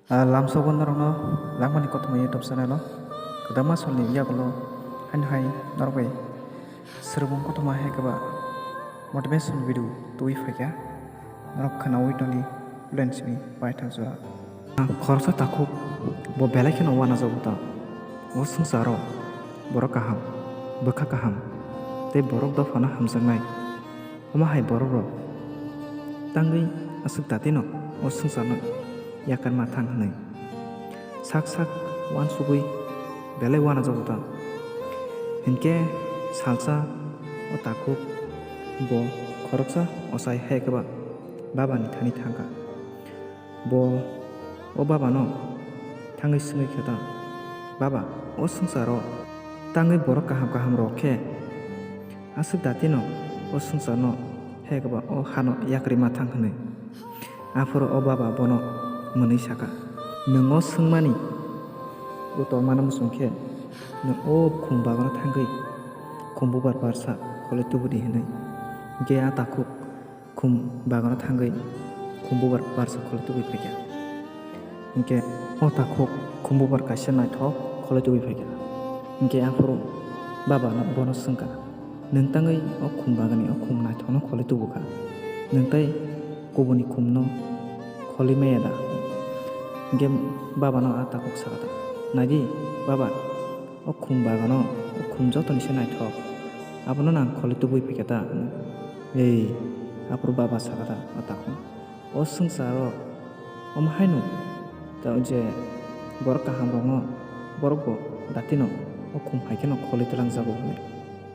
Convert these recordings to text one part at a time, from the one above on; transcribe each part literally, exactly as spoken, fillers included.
Ah, lamsogo norokno Langmani Kothoma YouTube channel o kwbangma salni yagulo haino hai norok bai swrwngmung kothoma hai kwbangma motivation video tubui phaikha. Norok khwnaui tongdi, Lensini paithak jora. Khoroksa takhuk bo belai kheno uanajago ta. O swngcharo borok kaham, bwkha kaham tei borok dophano hamjaknai. Omo hai borok rok tangwi aswk datino o swngcharno yakarma thang hwnwi sak sak uansugwi belai uanajago ta. Hinkhe salsa o takhuk bo khoroksa ochai hai khe ba babani thani thangkha. Bo o babano thangwi swngwi khe ta, "Baba, o swngcharo tangwi borok kaham kaham rok khe aswk datino o swngcharno hai khe ba o hano yakarwi ma thang," hwnwi. Aphuru o baba bono mwnwi sakha, "Nwng o swngmani utor mana muchung khe nwng o khum bagano thangwi khum bubar barsa kholwi tubudi," hwnwi. Hinkhe a takhuk khum bagano thangwi khum bubar barsa kholwi tubui phaikha. Hinkhe o takhuk khum bubar kaisa naithok kholwi tubui phaikha. Hinkhe aphuru babano bono swngkha, "Nwng tangwi o khum bagani o khum naithokno kholwi tubukha, nwng tei kubuni khumno kholwi maya da?" Hinkhe babano a takhuk sakha, "Naidi baba, o khum bagano o khum jotoni se naithok, abono nang kholwi tubui phaikha ta?" Ei, aphuru baba sakha ta o takhuk, "O swngcharo omo haino ta je borok kaham rokno borok bo datino o khum hai kheno kholwi twlangjago," hwnwi.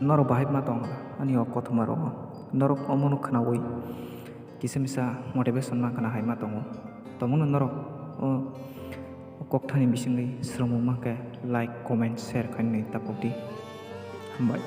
Norok bahai ma tong ani o kothoma rogo, norok omono khwnaui kisa misa motivation ma khwna hai ma tongo. Tongmano norok o kokthani bisingwi swrwngmung mankhe like, comment, share khainani tapokdi. Hambai.